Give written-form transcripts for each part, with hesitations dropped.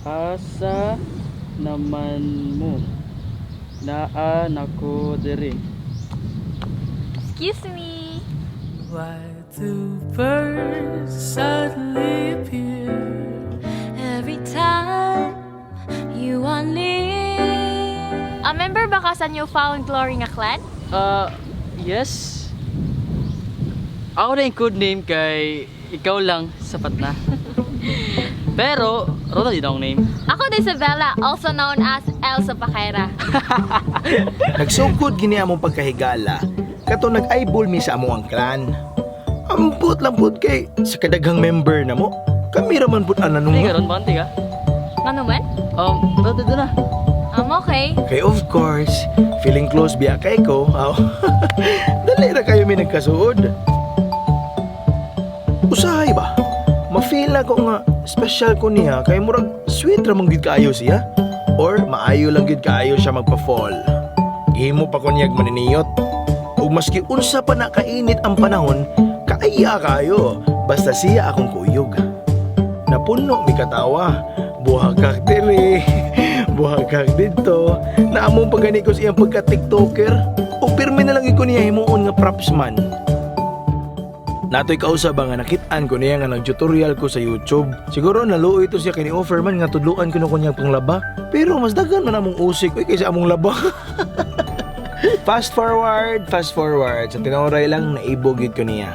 Asa naman mo? Naa nako diri. Excuse me. Why do birds suddenly appear? Every time you are near. A member ba ka sa Newfound Glory nga clan? Yes. Ako na yung code name kay ikaw lang, sapat na. Pero, Ronald din akong name. Ako din si Bella, also known as Elsa Paquera. Nagsugod gini among pagkahigala kato nag-eyeball mi sa among clan. Ambot lang pud kay sa kadaghang member na mo. Kami ra man pud ang Hindi ka nanungo. ron, bakante ka? Ano man? Dito na. I'm okay. Kay of course, feeling close biya kay ko. Aw. Dali ra kayo mi nagkasuod. Usahay ba? Ma-feel na ko nga special ko niya kay murag sweet ra man gid kaayo siya or maayo lang gid kaayo siya magpa-fall. Gihimo pa ko niyag maniniyot. Ug maski unsa pa na kainit ang panahon, kaaya kayo basta siya akong kuyog. Napuno mi katawa. Buhagak diri, buhagak didto. Naamong pagani ko sa iyang pagka-tiktoker. O pirmi na lang gyud ko niya himuon nga props man. Natoy kausab nga nakit-an ko niya nga nag-tutorial ko sa YouTube. Siguro naluoy to siya kini offer man nga tudluan ko na kunyang panglaba. Pero mas daghan man among usik oy kaysa among laba. Fast forward, fast forward. Sa tinuray lang naibog yun ko niya.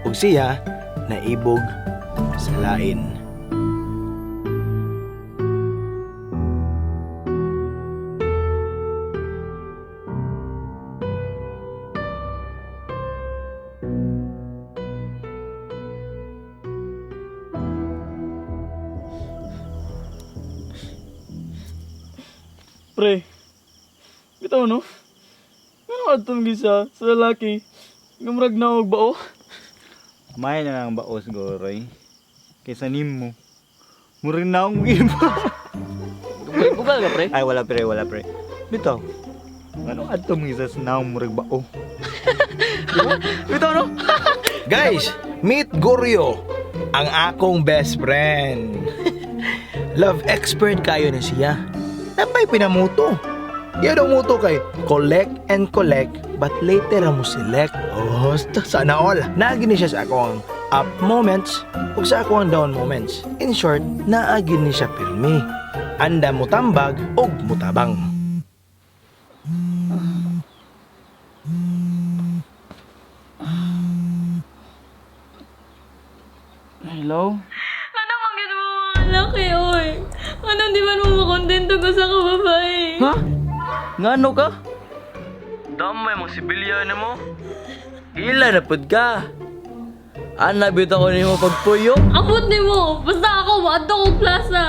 Ug siya naibog sa lain. Pre, bitaw no? Ano atong gisa sa lalaki? Ngamrag na og bao. May na lang baos goroy. Kaysa nimo. Murag na akong iba. Bugal ka, pre. Ay wala pre, wala pre. Bitaw. Ano adto mga isa sa naong murag bao? Bitaw no? Guys, meet Goryo, ang akong best friend. Love expert kayo na siya. Nabay pinamuto. Yan ang muto kay collect and collect but later mo select. Oh, sana all. Naagi ni siya sa akong up moments ug sa akong down moments. In short, naagi ni siya pirmi. Anda mutambag ug mutabang. Hello? Ano man gid mo mga laki, oy? Anong di man mo makontento ko sa kababae? Ha? Ngano ka? Damay mong sibilyan na mo. Ila na pud ka. Ana bitaw ko nimo pagpuyo. Abot ni mo! Basta ako, maadto kong plaza.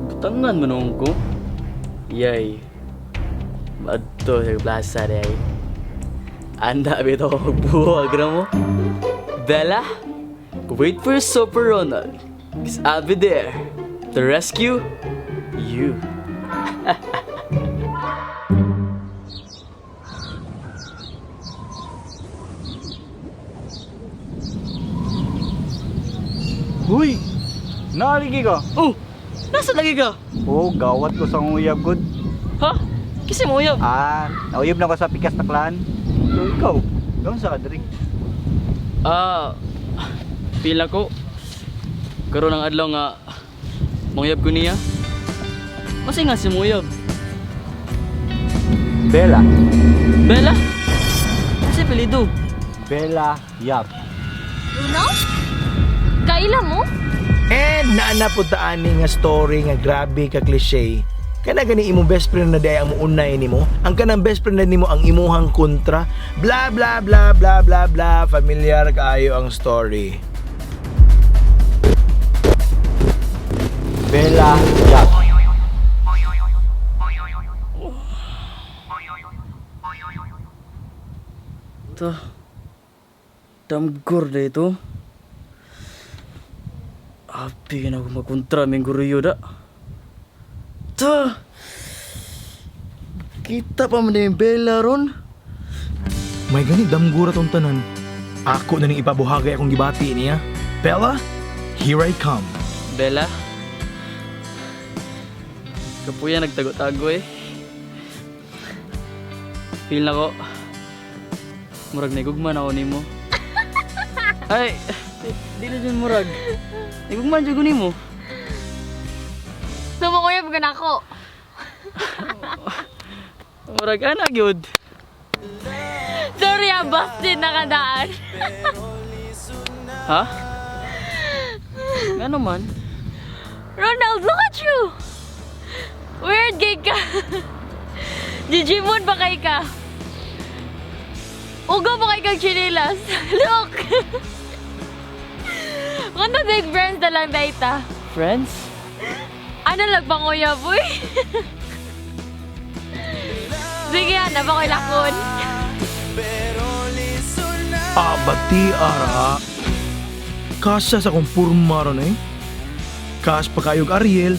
Butangan man noon ko. Yay. Maadto sa plaza day. Anda bitaw ko magbuwag ra mo. Bella, wait for Super Ronald. 'Cause I'll be there to rescue you. Huy! Naaligi ka? Oh, nasa lagi ka? Oh, gawat ko sa akong uyab good. Ha? Kasi mo uyab. Ah, nauyab na ko sa pikas na clan. So ikaw, gawin sa kadiri. Ah, pila ko. Karon ang adlaw nga mangyab ko niya. Kasi nga si Muyab. Bella. Bella? Kasi pilido. Bella Yap. Ronald? Kaila mo? And naana po taani nga story nga grabe ka cliche. Kana gani imong best friend na day ang muunay nimo, ang kanang best friend na nimo ang imuhang kontra, bla bla bla bla bla bla, familiar kaayo ang story. Bella Yap. Ito. Damgor na ito. Abi na ako makontra ming guriyo da. Ta. Kita pa man yung Bella ron. May gani damgura tong tanan. Ako na ning ipabuhagay akong gibati niya. Bella, here I come. Bella? Kapuya nagtago-tago eh. Feel na ko. Murag naigugma na ako nimo. Ay, di na dyan murag. Naigugma dyan ko nimo. Sumukuyab ka na ako. Murag ana gyud. Sorry ah, busted na kadaan. Ha? Nga naman. Ronald, look at you! Weird gay ka. Gigimon ba kay ka? Ugo ba kay kang chinilas? Look! Kung na big friends na lang data. Friends? Ano lang panguya, boy? Sige, ano ba ko'y lakon? Ah, bati ara. Kasa sa kong purma ron eh. Kas pa kayog Ariel,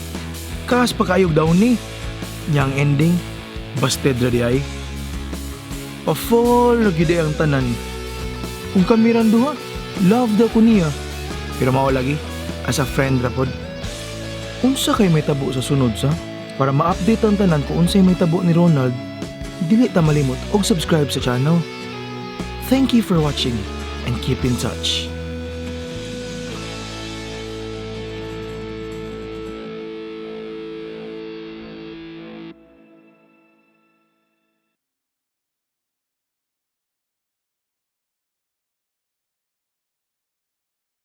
kas pa kayog Downy. Niyang ending, busted ra di ay. Pa-fall lagi di ang tanan. Kung kami ran duha, love daw ko niya. Pero mao lagi, as a friend ra pod. Unsa kay may tabo sa sunod sa? Para ma-update ang tanan kung unsay may tabo ni Ronald, dili ta malimot og subscribe sa channel. Thank you for watching and keep in touch.